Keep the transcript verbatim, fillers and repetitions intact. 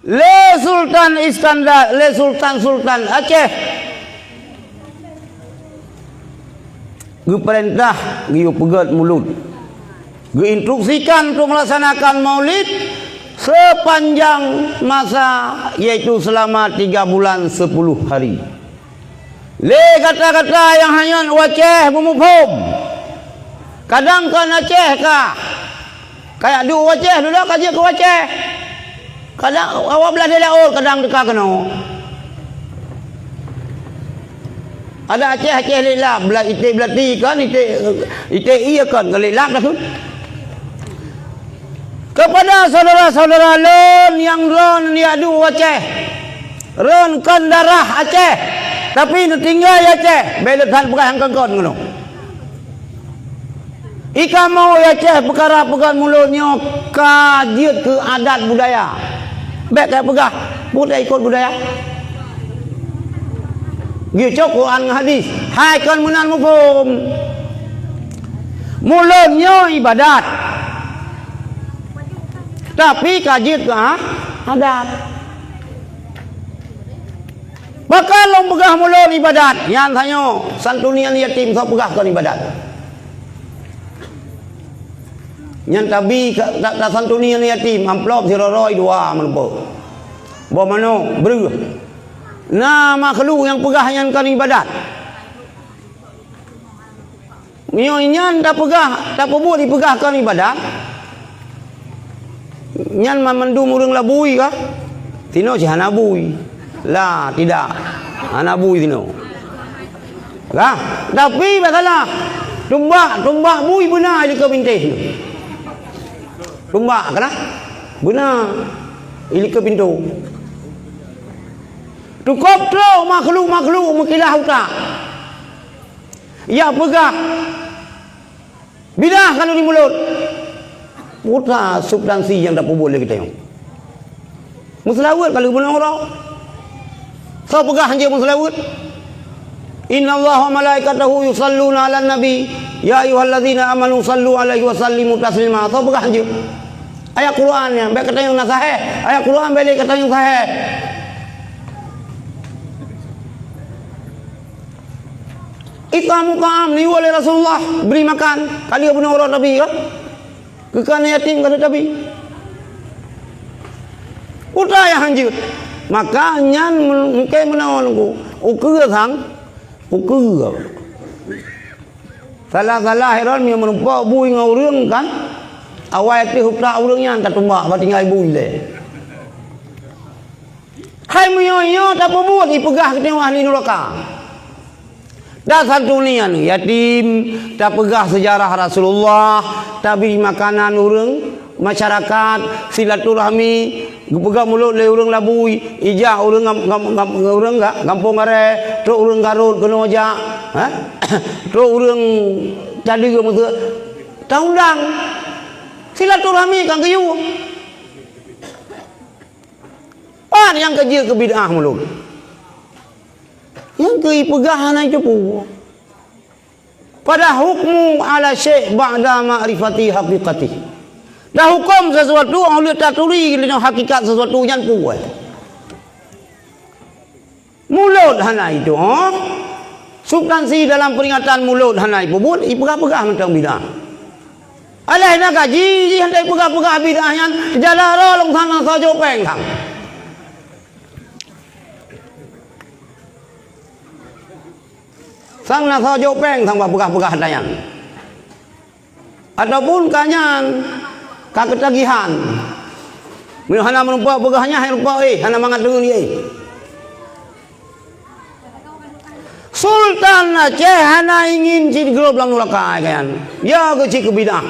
Lé Sultan Iskandar, lé sultan-sultan Aceh geupeurintah geuyue peugét mulod. Geuinstruksikan untuk melaksanakan maulid sepanjang masa, yaitu selama tiga bulan sepuluh hari. Lé gata-gata nyang hana u Aceh beumuphom. Kadang kon Aceh ka. Kayak duek u Aceh, dudoe ka jeuet keu Aceh. Kadang awak blaih di laôt, kadang teuka keunoe. Ada Aceh, Aceh lé lab, bla-, iték beulati kon, iték, iték ié kon, kon lé lab dah tu. Kepada saudara-saudara lôn nyang droeneuh jak duek u Aceh, lôn kon darah Aceh, tapi neutinggai Aceh, bék lôn that peugah nyang kon-kon keunoe. I kamoe Aceh peukara peugét mulod nyoe ka jeuet keu adat budaya. Bék kapeugah, "Peue ta ikot budaya?" Geucok Quran ngon hadis, hai kon meunan muphom. Mulod nyoe ibadat, tapi ka jeuet keu, ha, adat. Pakon lôn peugah mulod ibadat, nyan tanyoe santuni aneuk yatim, soe peugah kon ibadat? Nyan tabi ka, ta-, tasantuni aneuk yatim, amplop sidroe-droe dua meuleupok. Boh manok, breueh. Na makhluk nyang peugah nyan kon ibadat. Meunyoe nyan tapeugah, tapeubuet ipeugah kon ibadat, nyan mandum ureuëng labui kah? Sinoe cit hana bui. La, tidak. Hana bui sinoe. Kah? Tapi masalah tumbak, tumbak bui beuna ilikeue bintéh. Tumbak kana? Beuna ilikeue pintoe. Tukop trok makhluk-makhluk meukilah utak. Yak peugah, bidah ka lôn mulod. Peue substansi nyang tapeubuet lé geutanyoe? Meuseulaweuet ka lheueh bunoe uroe. Soe peugah hanjeuet meuseulaweuet? "Innallaha wa malaikatahu yusalluna 'alan nabi, ya ayyuhalladzina amanu sallu 'alaihi wa sallimu taslima." Soe peugah hanjeuet? Ayat Quran nyan, bék geutanyoe na sahé. Ayat Quran bék lé geutanyoe sahé. It'amu ta'am, niyueb lé Rasulullah, bri makan, ka lheueh bunoe uroe tabi, kan? Keu aneuk yatim ka lheueh tabi. Utai nyang hanjeuet. Maka nyan mungken meunan ku, ukeue sang, ukeue. Salah-salah heran meunyoe meurumpok bui ngon ureuëng kan, awai teuh utak ureuëng nyan tatumbak, bah tinggai bui lé. Hai meunyoe-nyoe tapeubuet ipeugah geutanyoe ahli nuraka. Tasantuni aneuk yatim, tapeugah seujarah Rasulullah, tabri makanan ureuëng, masyarakat, silaturahmi, geupeugah mulod lé ureuëng labui, ijak ureuëng gam-, gam-, gam-, ureuëng ga-, gampông Garée, trok ureuëng Garot keunoe jak, ha? Trok ureuëng Cadeue meuseue, taundang silaturahmi ka geuyue. Pat nyang ka jeuet keu bid'ah mulod? Nyang keu ipeugah hana jiteupeu. Pada hukmu ala syai' ba'da ma'rifati haqiqatih. Tahuköm sesuatu óh lheueh taturi lé hakikat sesuatu nyan peue. Mulod hana itu, oh. Substansi dalam peringatan mulod hana ipeubuet, ipeugah-peugah mantong bid'ah. Alah na gaji jih hana ipeugah-peugah bid'ah nyan, jalan roh lôn sang na soe jok péng sang. Sang na soe jok péng sang bak peugah-peugah hana nyan. Ataupun ka nyan, ka keutagihan. Meunyoe hana meurumpok peugah nyan, hai rumpok, eh, hana mangat deungon, eh. Sultan Aceh hana ingin cit grôp lam nuraka, eh, ka nyan. Ya, keu cit keu bid'ah.